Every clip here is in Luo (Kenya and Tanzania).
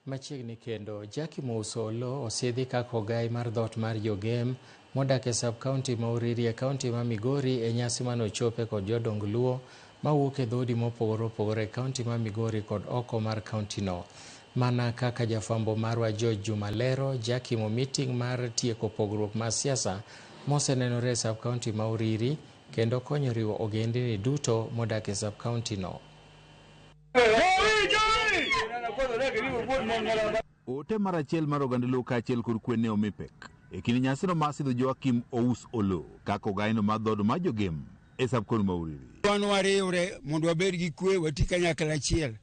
Machiegni kendo, Jackie Mouso Oloo osidhi kaka ogai mar dhoot mar Jogem modak e sub-county ma Uriri e kaunti ma Migori e nyasi mane ochope kod jodong Luo mawuok e dhoudi mopogore opogore e kaunti ma Migori kod oko mar kaunti no. Mana kaka jafwambo marwa George Juma lero, Jackie omi ting' mar tieko pogruok mar siasa mosenenore e sub-county ma Uriri kendo konyo riwo ogendini duto modak e sub-county no. Ote mar achiel mar oganda Luo kaachiel kod kwe ne omi pek e kinde nyasino mar sidho Joakim Ous Oloo kaka ogaino mar dhood mar Jogem e sub-county ma Uriri. Wan wariwre mondo wabed gi kwe, wati kanyakla achiel.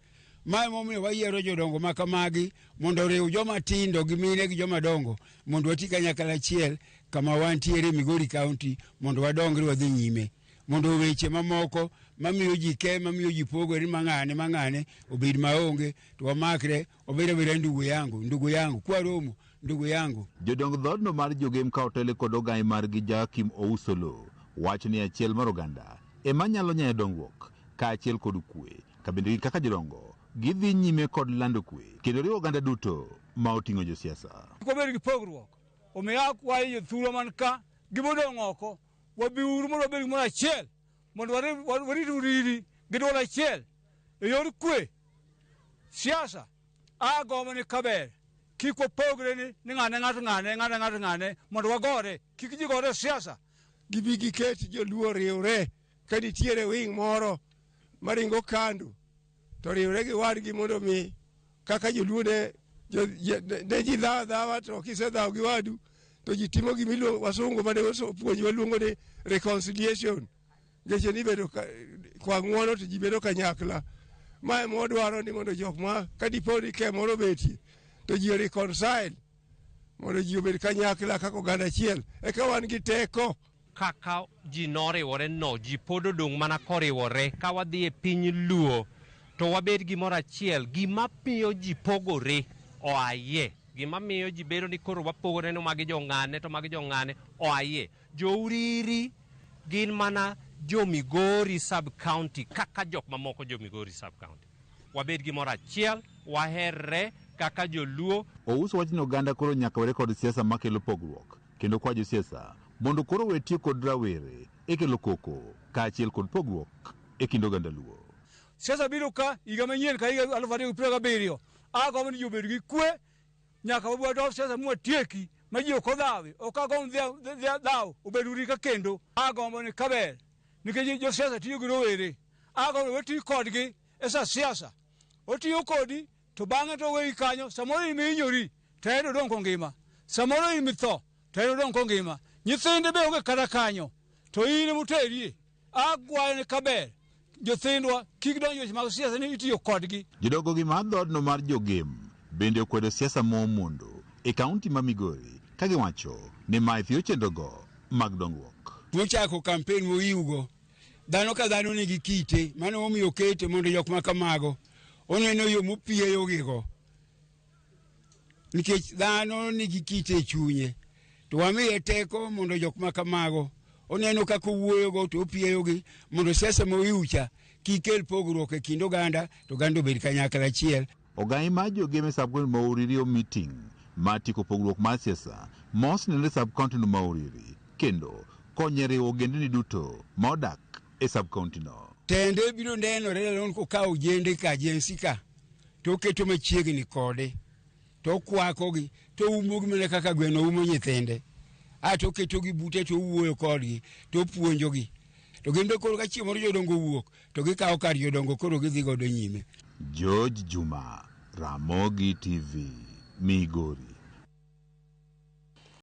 Ma emomiyo wayiero jodongo ma kamagi mondo oriw joma tindo gi mine gi joma dongo mondo wati kanyakla achiel kama wantiere Migori County mondo wadongre wadhi nyime. Mondo weche mamoko mamiyo ji ke, mamiyo ji pogore ni mang'ane, mang'ane obed maonge, to wamakre, wabed abeda ndugu yangu, ndugu yangu, kwaromo, ndugu yangu. Jodong dhoodno mar Jogem ka otele kod ogai margi Joakim Ous Oloo wacho ni achiel mar oganda ema nyalo nyayo dongruok kaachiel kod kwe, ka bende gin kaka jodongo gidhi nyime kod lando kwe kendo riwo oganda duto ma oting'o josiasa. Kik wabed gi pogruok, omiyo akwayo jothurwa man ka gi modong' oko, wabiuru mondo wabed gimoro achiel, mondo warit Uriri gi duol achiel e yor kwe. Siasa agombo ni kaber kik wapogre ni ng'ane ng'ato ng'ane, ng'ane ng'ato ng'ane, mondo wagore, kik ji gore e siasa. Gibi giket joluo riwre ka nitiere wing moro maringo kando to riwre gi wadgi mondo mi kaka joluo ne ji dhawo dhawa, to kisedhawo gi wadu to ji timo gima iluongo wasungu mane opuonjo waluongo ni reconciliation. Nikech ni bedo kwa ng'uono to ji bedo kanyakla. Ma ema wadwaro ni mondo jok ma ka dipo ni ke moro obetie to ji reconcile mondo ji obed kanyakla kaka oganda achiel, eka wan gi teko. Kaka ji noriwore no, ji pod odong' mana koriwore. Ka wadhi e piny Luo to wabed gimoro achiel. Gima miyo ji pogore oaye. Gima miyo ji bedo ni koro wapogore ni magi jong'ane to magi jong'ane oaye. Jo Uriri gin mana jo Migori sub-county kaka jok mamoko jo Migori sub-county. Wabed gimoro achiel, waherre kaka joluo. Ouso wach ni oganda koro nyaka were kod siasa makelo pogruok kendo kwa josiasa mondo koro we tiyo kod rawere e kelo koko kaachiel kod pogruok e kind oganda Luo. Siasa biro ka higa manyien ka higa aluf ariyo gi piero abiriyo. Agombo ni ji obed gi kwe nyaka wabi wadok siasa mwatieki ma ji ok odhawi. Ok agombo dhaw obed Uriri ka kendo. Agombo ni kaber nikech josiasa tiyo gi rowere. Agombo ni wati kodgi e sa siasa. Otiyo kodi to bang'e to oweyi kanyo. Samoro in mihinyori to en odong' kongima. Samoro in mitho to en odong' kongima. Nyithinde be onge kata kanyo to in emoterie. Akwayo ni kaber jothindwa kik donj weche mag siasa ni itiyo kodgi. Jodongo gi mar dhoodno mar Jogem bende okwedo siasa momondo e kaunti ma Migori ka giwacho ni mae thiyo chenrogo mag dongruok. Mochako kampen moyiwgo, dhano ka dhano nigi kite, mano omiyo okete mondo jok ma kamago oneno yo mopieyogigo. Nikech dhano nigi kite e chunye, to wamiye teko mondo jok ma kamago oneno kaka owuoyogo to opieyogi mondo siasa moyiwcha kik kel pogruok e kind oganda to oganda obed kanyakla achiel. Ogai mar Jogem e sub-county ma Uriri omi ting' mar tieko pogruok mar siasa ma osenenore e sub-county no ma Uriri kendo konye riwo ogendini duto ma odak e sub-county no. Tende biro nenore lon kokawo jende ka jensi ka to oketo machiegni kode to okwakogi to oumogi mana kaka gweno umo nyithinde. A to oketogi bute to owuoyo kodgi to opuonjogi. To gin be koro ka chieng' moro jodongo owuok to gikawo kar jodongo koro gidhi godo nyime. George Juma, Ramogi TV, Migori.